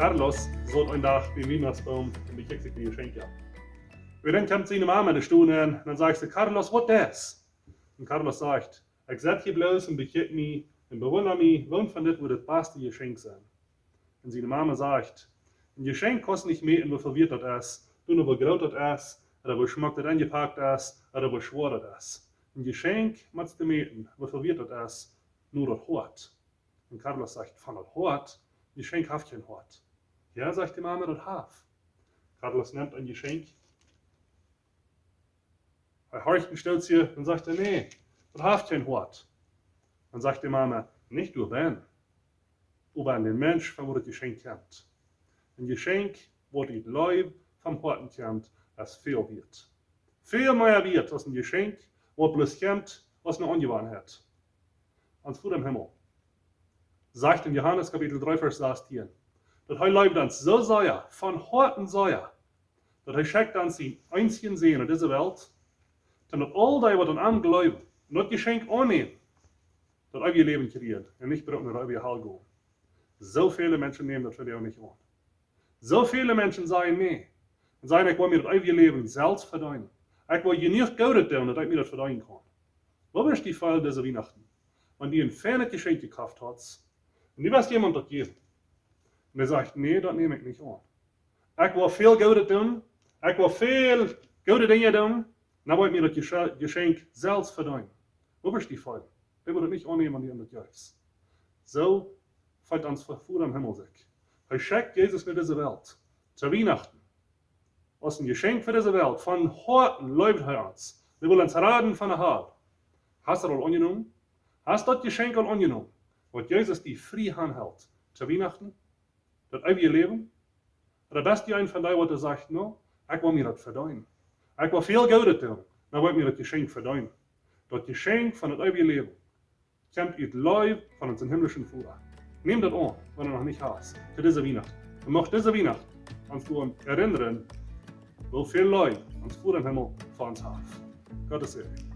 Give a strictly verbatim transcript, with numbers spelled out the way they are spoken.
Carlos saut een Dach biem Wienachtsboom un bekjikjt sikj de Jeschenkja. Un dan kjemt siene Mama de Stow nenn un dan sajcht see: "Carlos, waut es?" Un Carlos sajcht: "Ekj sett hia bloos un bekjikj mie un bewunda mie, woont von dit woat daut baste Jeschenkj sennen." Un siene Mama sajcht: "Een Jeschenkj kaust nich mäten, woo väl wieet daut es, dan woo groot daut es, ooda woo schmock daut enjepakt es, ooda woo schwoa daut es. Een Jeschenkj motst du mäten, woo väl wieet daut es, no daut Hoat." Un Carlos sajcht: "Von daut Hoat? Jeschenkj haft kjeen Hoat." "Jo," sajcht de Mama, "daut haft." Carlos nemt een Jeschenkj. Hee horcht een Stootje un sajcht: "Nä, daut haft kjeen Hoat." Dan sajcht de Mama: "Nich doabennen, oba aun dän Mensch, von wua daut Jeschenkj kjemt. Een Jeschenkj, waut ut Leew vom Hoaten kjemt, es väl wieet. Väl mea wieet aus een Jeschenkj, waut bloos kjemt aus eene Aunjewanheit." Ons Voda em Himmel sajcht en Johanes Kapitel dree, Varsch sastieen, daut hee leeft ons soo sea, von Hoaten sea, daut hee schekjt ons sienen eensjen Sän no dise Welt, daut aul dee, waut aun am jleewen un daut Jeschenkj aunnämen, daut eewje Läwen kjrieen un nich brucken no de eewje Hal gonen. Soo väle Menschen nämen daut vondoag nich aun. Soo väle Menschen sajen: "Nä." Un sajen: "Ekj well mie daut eewje Läwen selfst vedeenen. Ekj well jenuach Goodet doonen, daut ekj mie daut vedeenen kaun." Woo wudd die jefaulen dise Wienachten, wan du een feinet Jeschenkj jekoft hast un du wurscht jemaunt daut jäwen? Un hee sajcht: "Nä, daut näm ekj nich aun. Ekj well väl Goodet doonen, ekj well väl goode Dinja doonen, dan well ekj mie daut Jesche-, Jeschenkj selfst vedeenen." Woo wudd die jefaulen? Dee wudd daut nich aunnämen, wan du am daut jefst. Soo feelt ons Voda em Himmel sikj. Hee schekjt Jesus no dise Welt to Wienachten aus een Jeschenkj fa dise Welt. Von Hoaten leeft hee ons. Hee well ons raden von de Hal. Hast du daut aul aunjenomen? Hast du daut Jeschenkj aul aunjenomen, waut Jesus die frie hanhelt to Wienachten? Daut eewje Läwen? Ooda best du een von dee, waut sajcht: "No, ekj well mie daut vedeenen. Ekj well väl Goodet doonen, dan well ekj mie daut Jeschenkj vedeenen." Daut Jeschenkj von daut eewje Läwen kjemt ut Leew von onsen himlischen Voda. Nem daut aun, wan du noch nich hast, to dise Wienacht. Un mucht dise Wienacht ons doaraun erinnern, woo väl Leew ons Voda em Himmel fa ons haft. Gottes Segen.